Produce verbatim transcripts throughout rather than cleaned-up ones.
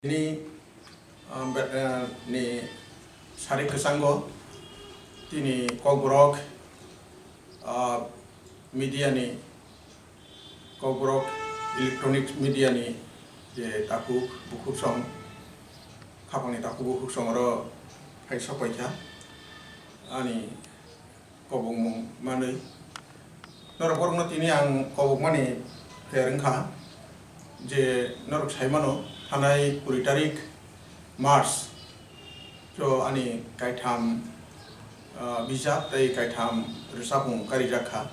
Tini, ah, be-, ah, ni sari kwchango tini Kokborok, ah, media ni, Kokborok electronic media ni je takhuk bukhuk song, khapang ni takhuk bukhuk song oro phai sok paikha ani kobongmung manwi. Norok borokno tini ang kobokmani pher wngkha je norok sai mano, thanai kuri tarik March o ani kaitham, ah, bijap tei kaitham rwchapmung karijak kha.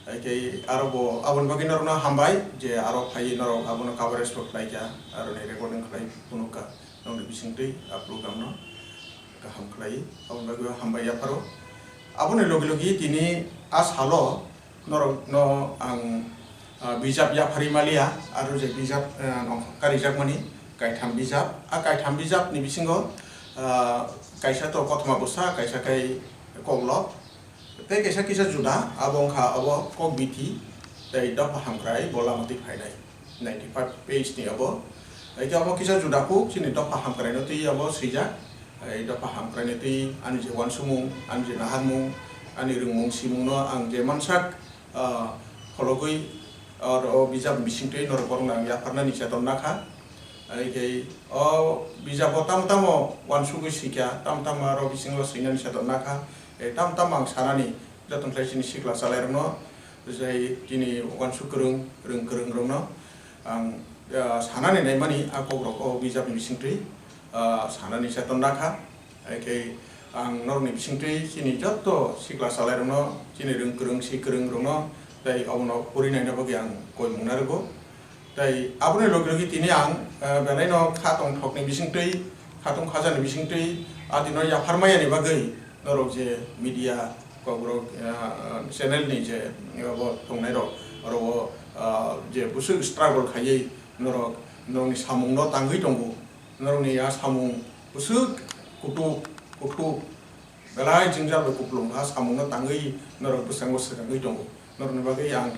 Hai khe aro bo aboni bagwi norokno hambai je aro phaiwi norok abono coverage bo khlai kha, aroni recording khlai phunuk kha. Nokni bisingtwi a program no kaham khlai, aboni bagwi hambai yapharo. Aboni logi logi tini a salo norok no ang, ah, bijap yapharwi maliya, aro je bijap, ah, nongkhor karijakmani kaitham bijap. A kaitham bijap ni bisingo, ah, kaisa to kothoma bwsa, kaisa khe koklop, tei kaisa kisa juda, abo wngkha abo kokbithi tei dopha hamkrai bo lama twi phainai. Ninety five page ni abo. Hai khe abo kisa juda kuk chini dopha hamkrai no twi abo swijak. Hai dopha hamkrai no twi ani je wansukmung, ani je naharmung, ani rwngmung simung no ang je mansak, ah, khologwi, ah, o bijap bisingtwi norok borok no ang yapharnani cheton nakha. Hai khe o bijap o tamo tamo wansugwi swikha, tamo tamo aro bisingo swinani cheton nakha. Tei tamo tamo ang sanani joto khlai chini sikla chalairokno, je chini wansuk kwrwng, rwng kwrwng rokno ang, ah, sanani naimani a kokrok o bijapni bisingtwi, ah, sanani cheton nakha. Hai khe ang norokni bisingtwi chini joto sikla chalairokno, chini rwng kwrwng, si kwrwng rokno tei obono pori naina bagwi ang koimung narwgo. Tei aboni logi logi tini ang, eh, belaino kha tongthokni bisingtwi, khatung khajani bisingtwi, adino yapharmayani bagwi norok je media, Kokborok, eh, channel ni je, eh, bo tongnairok, oro o, ah, je bwswk struggle khaiwi norok, norokni samungno tangwi tongo, norokni a samung bwswk kutuk, kuthuk, belai jwngjal bai kupulung ha samungno tangwi norok bwskango swkangwi tongo. Norokni bagwi ang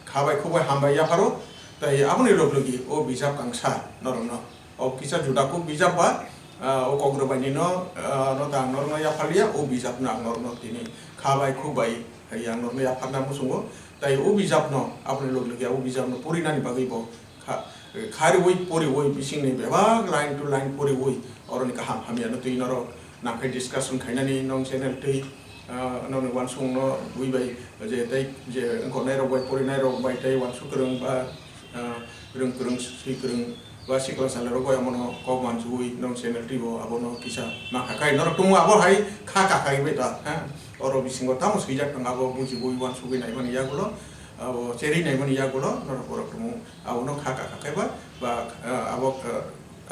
kha bai khuk bai hambai yapharo, tei aboni logi logi o bijap kangsa norokno, o kisa juda kuk bijap ba, ah, o Kokrwbaini no, ah, no ta ang norokno yapharliya, o bijapno ang norokno tini kha bai khuk bai hai ang norokno yapharna muchungo, tei o bijapno aboni logi logi o bijapno porinani bagwi bo kha, kha riwi poriwi bisingni bebak line to line poriwi oroni kaham hamyano twi norok nangkhai discussion khainani nong channel twi, ah, nongni wansukno bui bai je tei je wngkoknairok bai porinairok bai tei wansuk kwrwng ba, ah, rwng kwrwng swi kwrwng ba sikla salarok bai abono kok mansuwi nong channel twi bo abono kisa ma khakhai norok tongmo abo hai kha kakhai bai ta, ha, oro bisingo tamo swijak tong abo bujiwi wansugwi naimani yagulo, abo cherwi naimani yagulo norok borok tongmo. Abono kha kakha khe ba, ba, ah, abo, ah,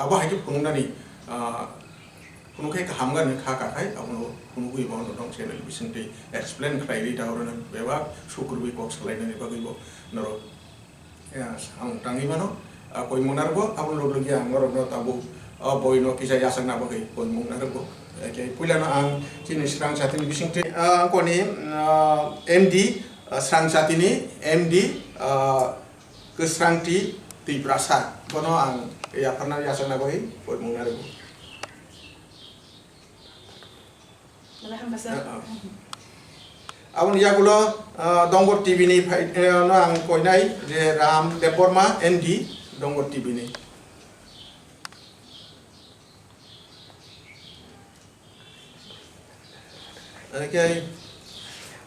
abo hai khe phunuknani, ah, phunuk khe kaham gani kha kakhai, abono phunugwi bo norok channel bisingtwi explain khlai ri ta oro bebak sukurwi kok salainani bagwi bo norok, ah, ang tangwi mano, ah, koi mona rwgo, abono logi logi ang norokno tabuk, ah, boino kisa yachakna bagwi koi mona rwgo. Khe puilano ang chini srang satini bisingtwi, ah, koni, ah, M D, ah, srang satini M D, ah, Kwsrangti Tiprasa, bono ang yapharna yachakna bagwi poimung narwgo. Belai hambai sir. Eh, eh. Aboni yagulo, eh, Dongor T V ni phai, eh, no ang koinai je Ram Debbarma M D, Dongor T V ni. Hwnkhe,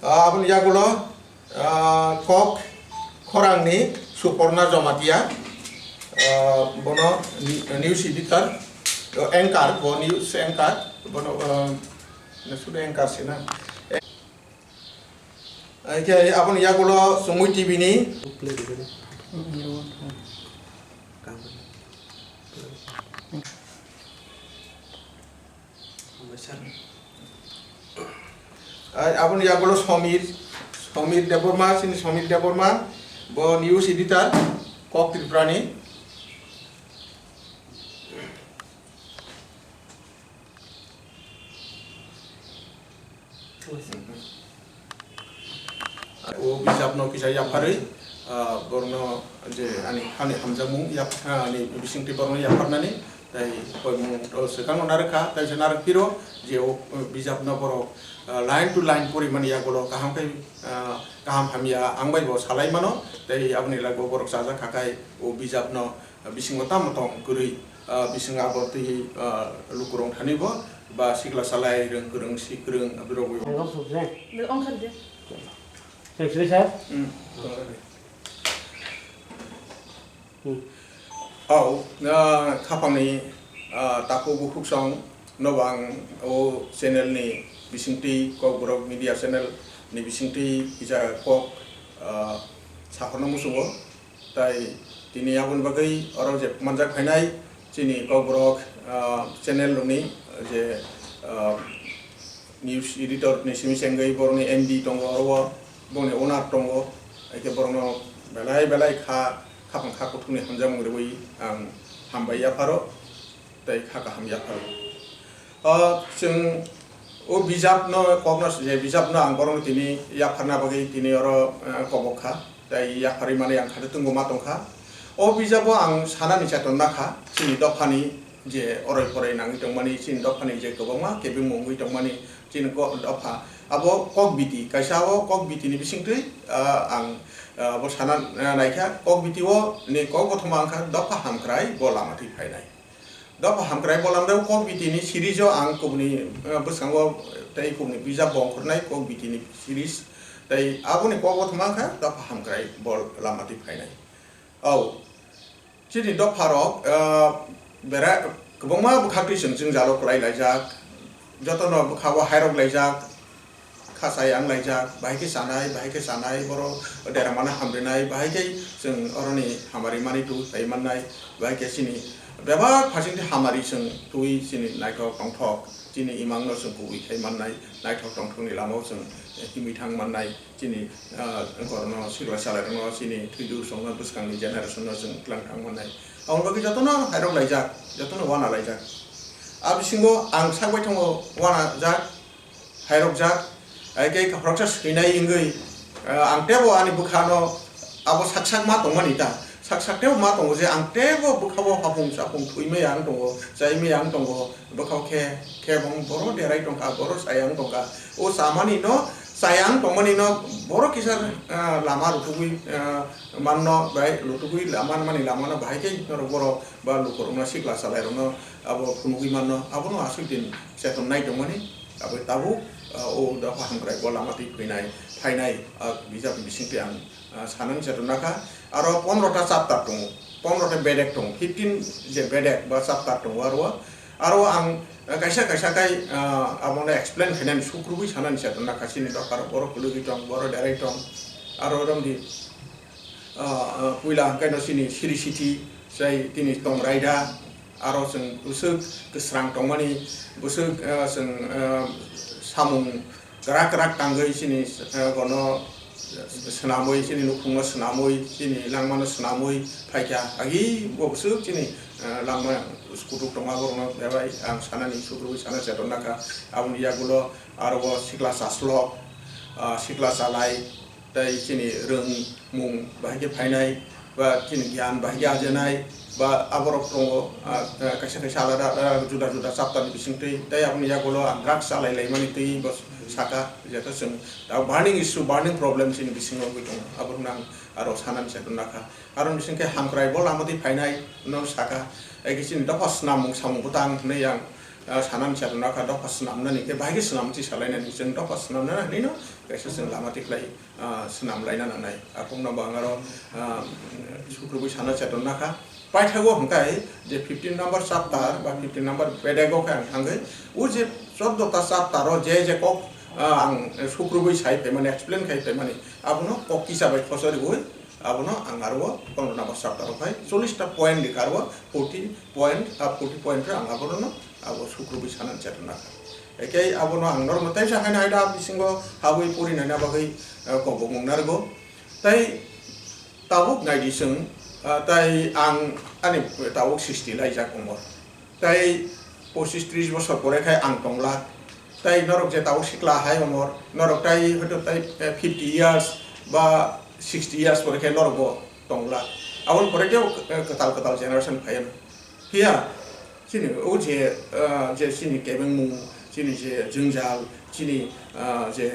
ah, aboni yagulo, ah, kok khorangni Suporna Jomatia, ah, bono ni-, news editor, oh, anchor, bo news anchor, bono, ah, sudu anchor sina. Hwnkhe aboni yagulo Chumui T V ni. Ai, aboni yagulo Somir, Somir Debbarma, chini Somir Debbarma, bo news editor, Kok Tripurani. O bijapno kisa yapharwi, ah, borokno je ani, ani hamjakmung yap-, ani bisingtwi borokno yapharnani Tei koimung, o, swkang no narwk kha, tei se narwk phiro je o, o, bijap no borok, ah, line to line pori mani yagulo kaham khe, ah, kaham hamya ang bai bo salai mano, tei aboni laibo borok chajak kha khai o bijap no bisingo tamo tong kwrwi, ah, bisingo abo twi, ah, lukurok thani bo ba sikla salai rwng kwrwng si kwrwng abirok bo. Ang kok sukle. Ongkha de. Sukle sir. Hmm. Hmm. Oh, ah, khapangni, ah, takhuk bukhuk song no bang o channel ni bisingtwi, Kokborok Media Channel ni bisingtwi kisa kok, ah, sakhorna muchungo. Tai tini aboni bagwi oro je manjak phainai chini Kokborok, ah, channel rokni je, ah, news editor ni simi se wngwi borokni M D tongo, oro o bongni owner tongo, hai khe borokno belai belai kha, khapang kha kuthukni hamjakmung rwui ang hambai yapharo tei kha kaham yapharo. O chwng o bijapno kokno je bijapno ang borokno tini yapharna bagwi tini oro, eh, kobok kha. Tei yapharwi manwi ang khato tungbo ma tongkha. O bijabo ang sanani cheton nakha, chini dophani je oroi poroi nangwi tongmani, chini dophani je kwbangma kebengmung wngwi tongmani, chini ko-, dopha. Abo kok biti, kaisa o kok biti ni bisingtwi, ah, ang, ah, abo sana, ah, naikha, kok biti o ni kok bothoma wngkha dopha hamkrai bo lama twi phainai. Dopha hamkrai bolam rok kok biti ni series o ang kubuni, eh, bwskango tei kubuni bijap bo ongkhornai kok biti ni series. Tei aboni kok bothoma kha dopha hamkrai bol lama twi phainai. Au, chini dopha rok, eh, bera kwbangma bwkha twi chwng jwngjalo kwlai laijak. Jotono bwkha o hairok laijak. Kha chayang laijak, bahai khe chanai, bahai khe chanai, borok deramano hamrinai, bahai khe chwng oroni hamari mani twi phai mannai, bahai khe chini bebak phasing khe hamari chwng twi chini naithok tongthok, chini imangno chwng kubui khai mannai, naithok tongthokni lamao chwng himwi thang mannai, chini, ah, borokno sikla salairokno chini thwidu songno bwskangni generation no chwng tlang thang mannai. Aboni bagwi jotono hairok laijak, jotono wana laijak. A bisingo ang sak baithango wana jak. Hairokjak, hai khe khoroksa swinai wngwi, ah, ang teibo ani bwkhano abo sak sak ma tongmani ta, sak sak teibo ma tongo je ang teibo bwkhao hapung sapung thwi maya wng tongo, chai maya wng tongo, bwkhao khe, khe bong boro derai tongkha, boro chaya wng tongkha, o chamani no, chaya wng tongmani no boro kisa, ah, lama rutugwi, ah, manno bai rutugwi la-, manmani lama no bahai khe norok borok ba lukurokno sikla chalairokno abo phunugwi manno, abono aswk din cheton nai tongmani. Abo tabuk, ah, o dopha hamkrai bo lama twi phainai, phainai, ah, bijap bisingtwi ang, ah, sanani cheton nakha. Aro pondro ta chapter tongo, pondro ta bedek tongo, fifteen je bedek ba chapter tongo aro. Aro ang, ah, kaisa kaisa khai, ah, abono explain khainani sukrubui sanani cheton nakha, chini dopha rok borok kwlwgwi tong, borok derai tong. Aro romdi, ah, ah, puila hwnkhe no chini siri siti, sai tini tong raida, aro chwng bwswk kwsrang tongmani, bwswk, ah, chwng, ah, samung kwrak kwrak tangwi chini, ah, bono swnamwi, chini nukhungno swnamwi, chini langmano swnamwi phaikha, agi bo bwswk chini, ah, langma kutuk tongma borokno bebak ang sanani sukrubui sana cheton nakha. Aboni yagulo aro bo sikla chaslok, ah, sikla chalai, tei chini rwngmung bahai khe phainai, ba chini giyan bahai khe ajenai, ba aborok tongo, ah, ah, kaisa kaisa alada, ah, juda juda chapter ni bisingtwi, tei aboni yagulo ang drugs chalai laimani twi bo saka, jeto chwng, ah, burning issue, burning problem chini bisingo wngwi tongo, abono ang aro sanani cheton nakha. Aro bising khe hamkrai bo lama twi phainai no saka, hai khe chini dopha swnamung samung bwtang hwnwi ang, ah, sanani cheton nakha, dopha swnamnani khe bahai khe swnam twi salainani, chwng dopha swnamnani hwnwi no kaisa chwng lama twi khlai. Ah, swnam laina nangnai. Akung no bo ang aro, ah, sukrubui sana cheton nakha. Paithago hwnkhe je fifteen number chapter ba fifteen number bedego khe ang thangwi, o je choddo ta chapter o je je kok, ah, ang sukrubui sai phaimani, explain khai phaimani, abono kok kisa bai khochoriwi abono ang aro pondro number chapter o khai chollish ta point rikha aro forty point, ah, forty point rw ang abono abo sukrubui sanani cheton nakha. Ekhe abono ang norokno teisa haino haino a bisingo habwi pori naina bagwi, eh, kobokmung narwgo. Tei tabuk naidi chwng, ah, tei ang ani tabuk sixty laijak umor. Tei pochis tris bosor pore khai ang tongla. Tei norok je tabuk sikla hai umor, norok tei hoito tei, eh, fifty years ba sixty years pore khai norok bo tongla. Aboni pore khe, eh, kwtal kwtal generation phaiya. Phiya Chini o je, ah, je chini kebengmung, chini je jwngjal, chini, ah, je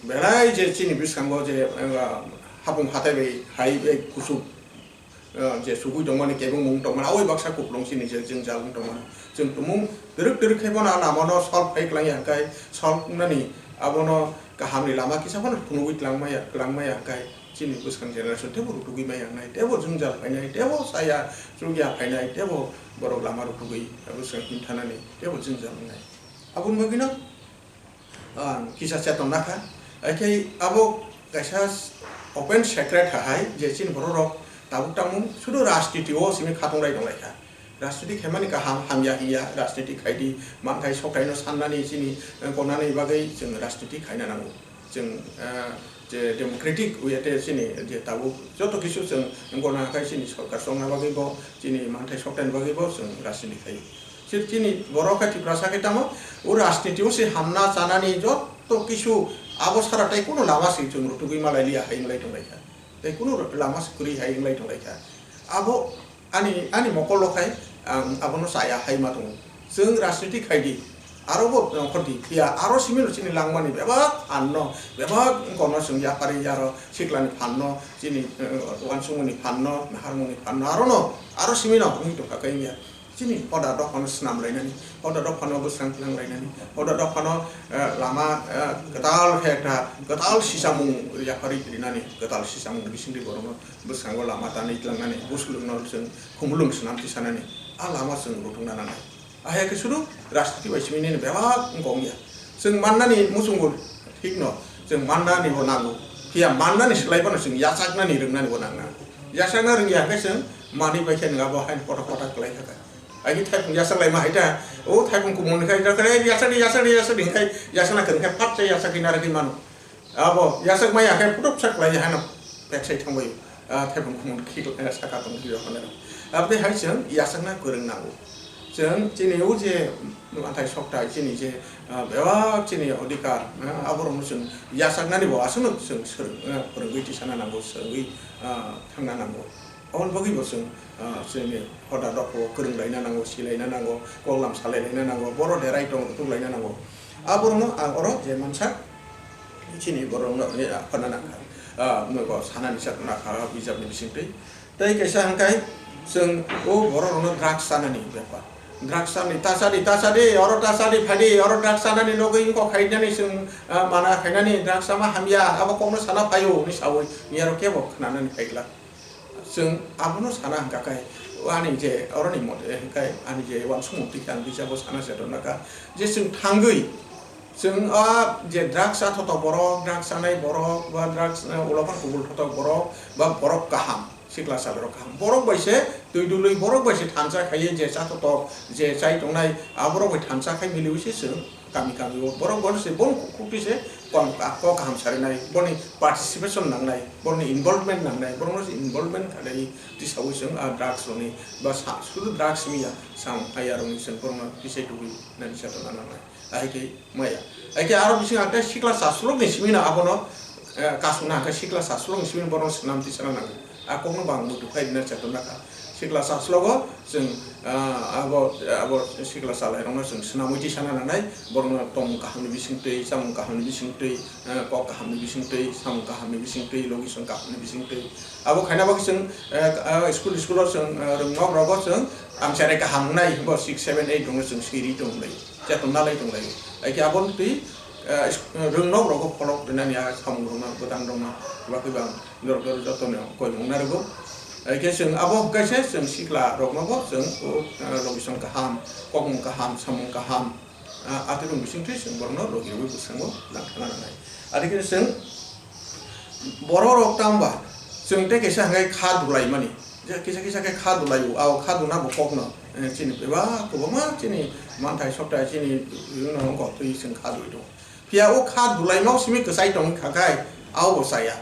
belai je chini bwskango je, ah, hapung hatai bai hai bai kuchuk, ah, je sugui tongmani, kebengmung tongmani, aboni baksa kupulung chini je jwngjal wng tongmani. Chwng tumung twrwk twrwk khai bono lama no solve khai kwlangya hwnkhe, solve wngnani abono kahamni lama kisa phano phunugui twlangmaya, twlangmaya hwnkhe chini bwskang generation teibo rutugui maya wngnai, teibo jwngjal phainai, teibo chaya chukya phainai, teibo borok lama rutugui bwskang himthanani teibo jwngjal wngnai. Aboni bagwino ang kisa cheton nakha. Haikhe abo kaisa open secret hai je chini borok rok tabuk tamo sudu rajniti o simi khatung lai tong lai kha. Rajniti khaimani kaham hamya hiya, rajniti khaidi, manthai sokthai no sannani chini, eh, gonani bagwi chwng rajniti khaina nango. Chwng, eh, je democratic way te chini je tabuk joto kisu chwng gona khai chini sorkar chongna bagwi bo, chini manthai sokthai ni bagwi bo chwng rajniti khai. Chini borok khe Tiprasa khe tamo, o rajniti o se hamna chanani joto kisu abo sara tei kunu lama se chwng rutugwi malai liya hai wng lai tong lai kha. Tei kunu lama se kwrwi hai wng lai tong lai kha. Abo ani, ani mokol o khai ang abono chaya hai ma tongo. Chwng rajniti khai di, aro bo nongkhor di, phiya aro simi no chini langmani bebak phan no, bebak wngkor no chwng yapharwi aro siklani phan no, chini, eh, uansukmani phan no, naharmani phan no, aro no, aro simi no wngwi tong kha khe wngya. Chini hoda dophano swnam lainani, hoda dophano bwsang tlang lainani, hoda dophano, eh, lama, eh, kwtal khe ekta kwtal sisamung yapharwi rinani, kwtal sisamung bisingtwi borokno bwskango lama tanwi tlangnani, bwswlwngno chwng khumulwng swnam tisanani, a lama chwng rwtwkna nangnai. Ahai khe sudu rajniti bai simi nini bebak wngkha wngya. Chwng mannani muchungo thikno, chwng mannani bo nango. Phiya mannani swlai phano chwng yachaknani rwngnani bo nangna. Yachakna rwngya hwnkhe chwng manwi bai khe nwng abo haino kothok kothok kwlai kha kha. Aini thaipung yachak laima hai ta, o thaipung kumung ni khai, yachak di, yachak di, yachak di, yachak di, hwnkhe yachakna kwrwng khe phat se yachak di nara di mano. Abo yachak maya khe phutuk sak lai haino peksai thangbai, ah, thaipung khumung khik, eh, saka tong khik rok hwnwi. Aboni hai chwng yachakna kwrwng nango. Chwng chini o je manthai sokthai, chini je, ah, bebak chini odhikar, ah, aborokno chwng yachaknani bo aswkno chwng swrwng, ah, phwrwngwi tisana nango, swrwngwi, ah, thangna nango. Aboni bagwi bo chwng, ah, chini hoda dophano kwrwng laina nango, si laina nango, koklam salai laina nango, borok de right tong rwtuk laina nango. Aborokno ang oro je mansa chini borokno, eh, phana nangkha. Ah, nogo sanani chak nakha bijapni bisingtwi. Tei kaisa hwnkhe chwng o borok rokno drugs chanani bepar. Drugs chanani, ta chadi, ta chadi, oro ta chadi, phaidi, oro drugs chanani nogwi wngkok khainani chwng, ah, mana khainani, drugs chama hamya, abo kokno sana phaio hwnwi saui, niyaro kebo khnanani phaikla. Chwng abono sana hwnkha khe, ani je oroni mote hwnkhe, ani je uansukmung twi khe ang bijabo sana se rwna kha, je chwng thangwi, chwng a je drugs chathotok borok, drugs chanai borok, ba drugs, eh, ulophar kubul thotok borok, ba borok kaham, sikla sabrok kaham. Borok bai se twi dului, borok bai se thansa khaiwi je chathotok, je chai tongnai, aborok bai thansa khai miliwi se chwng kami kami o borok bono se bono kuk kuk twi se kok, kok kaham sarinai, boni participation nangnai, boni involvement nangnai, borokno se involvement khlaiwi tisaui chwng a drugs rokni ba sa-, sudu drugs wngya, samung haya rokni chwng borokno tisai tubui nani chatona nangnai. Ahai khe maya. Ahai khe aro bising ang tei sikla chasulokni simi no abono, eh, kasuna hwnkhe sikla chasulokni simi borokno swnam tisana nango. A kokno bo ang muitu phai rina chatona kha. Sikla chaslogo chwng, ah, abo, abo sikla chalairokno chwng swnamwi tisana nangnai, borokno tongmung kahamni bisingtwi, chamung kahamni bisingtwi, ah, kok kahamni bisingtwi, samung kahamni bisingtwi, location kahamni bisingtwi. Abo khaina bagwi chwng, eh, ah, school, school-o chwng, ah, rwngnok rogo chwng amcharai kaham wngnai, bo six, seven, eight rokno chwng swiri tonglai, chetonna lai tonglai. Haikhe aboni twi, ah, is-, rwngnok rogo pholok rinani a samung rokno, bwtang rokno, bakhe bang. Norok norok jotono koimung narwgo. Hai khe chwng abo hwnkhe se chwng sikla rokno bo chwng o, ah, location kaham, kokmung kaham, samung kaham, ah, atwirwng bisingtwi chwng borokno logi rwui bwskango nangthana nangnai. Adi khe chwng borok rok tamo ba chwng tei kaisa hwnkhe kha dulaimani. Je kisa kisa khe kha dulaio, abo kha duna bo kokno, eh, chini bebak kwbangma chini manthai sokthai chini, eh, no wngkok twi chwng kha dulai tongo. Phiya o kha dulaima o simi kwchai tongwi kha khai, abo bo chaya.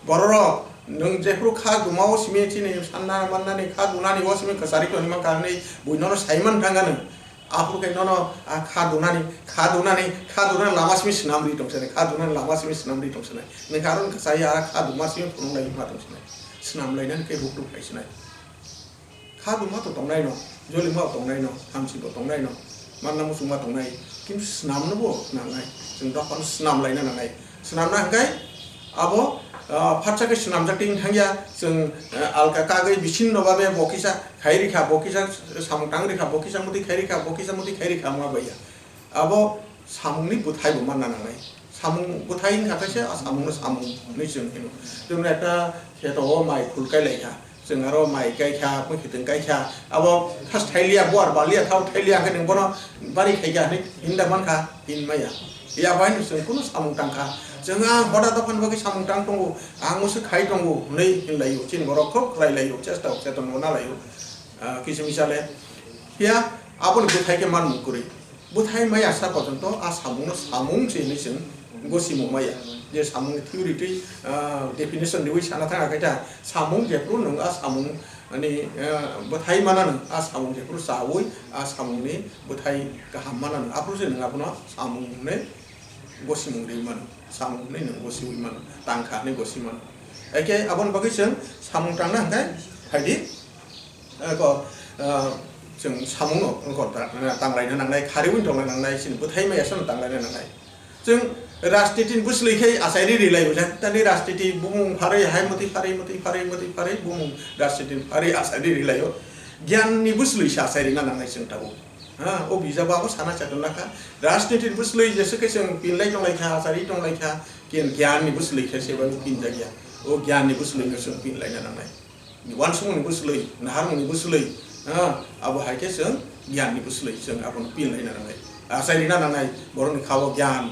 Bororok, nwng jephuru kha duma o simi chini sanna mannani kha dunani o simi kwchari tongwi mankha hwnwi buino no saiman thangano. Aphuru khe nono a kha dunani, kha dunani, kha dunani lama simi swnam rwi tongsanai, kha dunani lama simi swnam rwi tongsanai. Nwng khe aro kwchai a kha duma simi phunuk lai wngma tongsanai. Swnam lainani khe bukruk phaisinai. Ha bo ma to tongnai no, joli ma tongnai no, hamsi bo tongnai no, manna muchung ma tongnai, kintu swnam no bo nangnai, chwng dophano swnam laina nangnai, swnam na hwnkhe abo, ah, phatsa khe swnamjak twi thangya, chwng, ah, alka kagwi bisin no babe bo kisa khai rikha, bo kisa samung tang rikha, bo kisa muti khai rikha, bo kisa muti khai rikha ma baiya. Abo samungni bwthai bo manna nangnai. Samung bwthai wngkha khe se a samungno samung hinwi chwng hino. Chwng ekta kheto o mai phul kai lai kha. Chwng aro mai kai kha, mwkhwtwng kai kha. Abo thas thai liya, buar ba liya, thao thai liya, hwnkhe nwng bono bari khai kha hinwi hinda man kha, hin maya. Ya bai no chwng kunu samung tang kha. Chwng ang hoda dophani bagwi samung tang tongo, ang usu khai tongo hinwi hin lai o. Chini borok khub khlai lai o, chesta o, cheton bo na lai o. Ah, kisa misa le. Phiya aboni bwthai khe manmung kwrwi. Bwthai maya sa porjonto a samungno samung se hinwi chwng gosimung maya. Je samungni theory twi, ah, definition riwi sana thang khe ta samung jephru nwng a samung ni, ah, bwthai mananw, a samung jephru chawi a samungni bwthai kaham mananw, aphuru se nwng abono samung hwnwi gosimung riwi mano, samung hwnwi nwng gosiwi mano, tangkha hwnwi gosi mano. Haikhe aboni bagwi chwng samung tangna hwnkhe phaidi. Eko, ah, chwng samungno wngkha ta-, tanglaina nangnai, khariui tonglaina nangnai, chini bwthai maya sano tanglaina nangnai. Chwng rajniti ni bwswlwi khe achairi rilai o, jatani rajniti bumung pharwi, hai mwtwi pharwi, mwtwi pharwi, mwtwi pharwi, bumung rajniti ni pharwi achairi rilai o. Gyan ni bwswlwi se achairina nangnai chwng tabuk. Ha, o bijabo abo sana chatona kha. Rajniti ni bwswlwi jesa khe chwng pinlai tonglai kha, achairi tonglai kha, ken gyan ni bwswlwi khe se bai pinjak ya. O gyan ni bwswlwi no chwng pinlaina nangnai. Uansukmungni bwswlwi, naharmungni bwswlwi, ah, abo hai khe chwng gyanni bwswlwi chwng abono pin laina nangnai, achai rina nangnai, borokni kha-o gyan,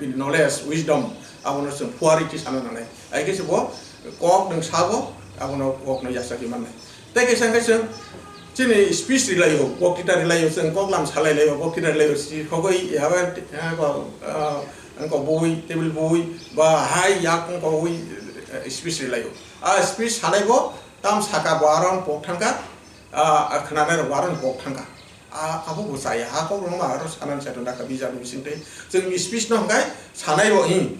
bini knowledge, wisdom, abono chwng phuarwi twi sana nangnai. Hai khe se bo kok nwng sabo, abono kokno yachakwi mannai. Tei kaisa hwnkhe chwng chini speech rilai-o, boktita rilai-o, chwng koklam salai lai-o, boktita rilai-o, si khogwi, abo, ah, ko, ah, ko bui, table bui, ba hai yak wngkogwi, eh, speech rilai-o. A speech sanai bo tam saka bo aro pok thangkha, a, a khwnanai rok bo aro pok thangkha. A, abo bo chaya, a kok rok ma aro sanani chaiton dakha bijap ni bising twi. Chwng speech no hwnkhe sanai bo hi.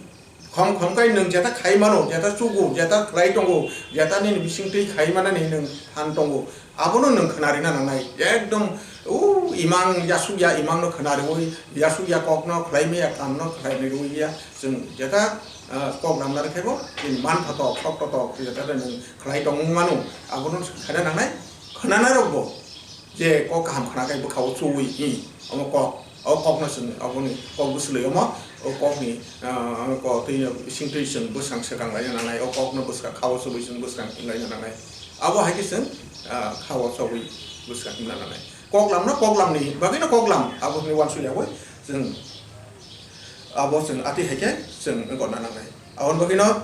Khom khom kai nwng jeta khai mano, jeta chugo, jeta khlai tongo, jeta nini bising twi khai manani nwng phan tongo. Abono nwng khwnarina nangnai. Ekdom, o, imang yasuk ya, imang no khwnariui, yasuk ya kok no khlai maya, kam no khlai riui ya. Chwng jeta, ah, kok namna rwkhe bo, chini man thotok, sok thotok, jeta nwng khlai tongmung mano, abono khaina nangnai, khwnanai rok bo je kok kaham khna khe bwkha o chuwi hi, omo kok, o kok no chwng, aboni kok bwswlwi omo, o kok ni, ah, kok twi no bising twi chwng bwskang swkang laina nangnai, o kok no bwskang kha o chuwi chwng bwskang hinlaina nangnai, abo hai khe chwng, ah, kha o chuwi bwskang hinna nangnai, koklam no koklam ni bagwi no koklam, abo hwnwi uansuk yawi chwng. Abo chwng atwi hai khe chwng wngkha na nangnai. Aboni bagwino,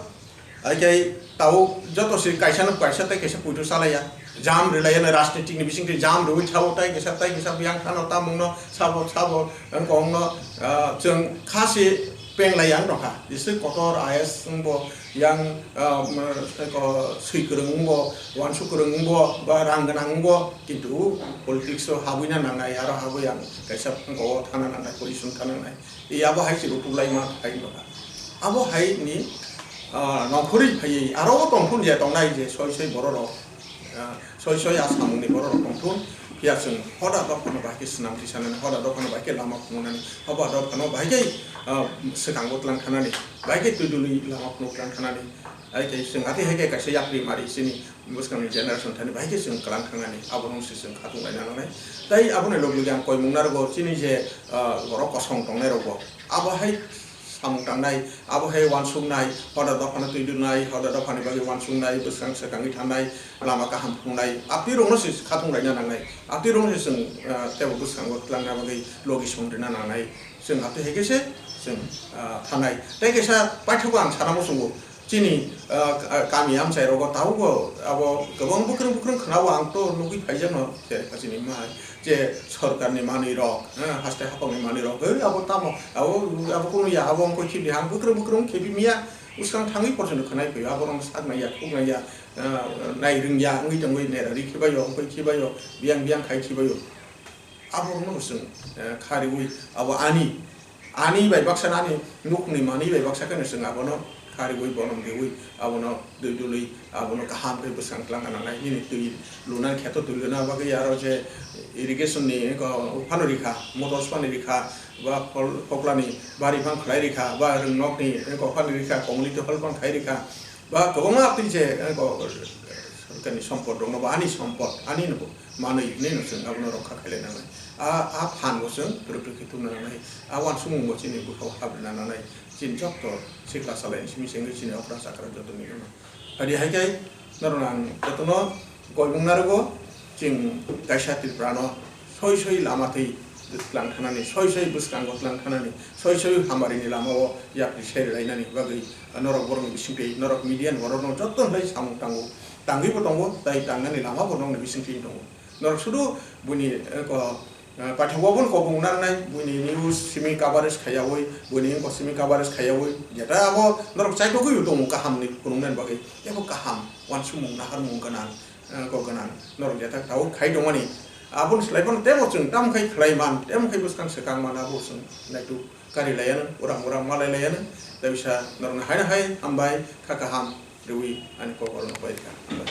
hai khe tabuk joto se kaisa no kaisa tei kaisa poito chalaiya. Jam rwlaiya no rajnitik ni bising twi jam rwui thago tei kisa tei kisa biyang thano tamung no sabo sabo wngkha wngno, ah, chwng kha se penglaiya wng tongkha. Jese kotor I A S wngbo yang, ah, ko swi kwrwng wngbo, uansuk kwrwng wngbo, ba rang gwnang wngbo, kintu politics o habwi na nangnai, aro habwi ang kaisa wngkha o thana nangnai, position thana nangnai. E abo hai se rw tuklai ma hai no. Abo hai ni, ah, nongkhorwi phaiwi aro o tongthun je tongnai je soi soi borok rok, ah, soi soi a samung ni borok rok tongthun. Phiya chwng hoda dophano bai khe swnam twi sanani, hoda dophano bai khe lama phunuknani, hoda dophano bai khe, ah, swkang bo tlang thanani, bai khe twi dului lama phunuk tlang thanani. Hai khe chwng atwi hai khe kaisa yapri mari chini bwskangni generation thani bai khe chwng kwlang thangnani, abono se chwng khatung laina nangnai. Tai aboni log logi ang koimung narwgo chini je, ah, borok kosong tongnai rokbo abo hai samung tangnai, abo hai uansuknai, hoda dophano twi dunai, hoda dophani bagwi uansuknai, bwskang swkangwi thangnai, lama kaham phunuknai, atwi rokno se khatung laina nangnai, atwi rokno se chwng, ah, teibo bwskango twlangna bagwi logi song rwna nangnai, chwng atwi hai khe se chwng, ah, thangnai. Tei kaisa paithago ang sana muchungo, chini, ah, ka-, kami amchai rogo tabukbo abo kwbang bwkrwng bwkrwng khwnao, ang to nugwi phaijakno je chini ma hai je sorkarni manwi rok, eh, haste haphangni manwi rok, eh, abo tamo, abo, abo kunu ya, abo wngkoi khibi, ang bwkrwng bwkrwng khibi miya, bwskang thangwi porjonto khwnai phaio, abo rok sak naiya, khuk naiya, eh, nai rwngya wngwi tongwi nera ri khibaio, wngkoi khibaio, biyang biyang khai khibaio. Abo rokno bo chwng, eh, kha riui, abo ani, ani bai baksa ani nukhungni manwi bai baksa kheno chwng abono kariwi bonom riwi abono twi dului abono kaham khe bwskang twlangna nangnai. Nini twi lunani kheto twi luna bagwi aro je irrigation ni eko phano rikha, motors phano rikha, ba phol phoklani bari phang khlai rikha, ba rwngnokni eko phano rikha, community hall phang khai rikha, ba kwbangma twi je eko sorkarni sompot rokno ba ani sompot ani no manwi hinwi no chwng abono rokha khailai nangnai. A, a phan bo chwng twrwk twrwk khe tubuna nangnai. A uansukmung bo chini bwkhao habna nangnai. Chini jotto sikla salai simi sengwi chini okra chakra joto ni gana. Hadi hai kai norok ang jotono koimung narugo chwng kaisa Tripura no soi soi lama twi tlang thanani, soi soi bwskango tlang thanani, soi soi hamari ni lama o yapri seri lainani bagwi norok borok ni bising twi norok media ni borok no joto hai samung tango, tangwi bo tongo, tai tangnani lama bo norok ni bising twi tongo. Norok sudu buini, eh, ko, eh, paithak bo bono kobong narwknai, buini news simi coverage khaiyaui, buini wngkok simi coverage khaiyaui, jeta abo norok chaitogwi tongo kaham ni phunuknani bagwi, teibo kaham, uansukmung, naharmung gwnang, eh, kok gwnang, norok jeta tabuk khai tongmani. Aboni slai phano teibo chwng tamo khai khlai man, tamo khai bwskang swkang man, abo chwng naituk kari laiya nw, uram uram malai laiya nw, tei bisa norokno haino hai hambai, kha kaham rwui ani kok oro no pai kha. Hambai.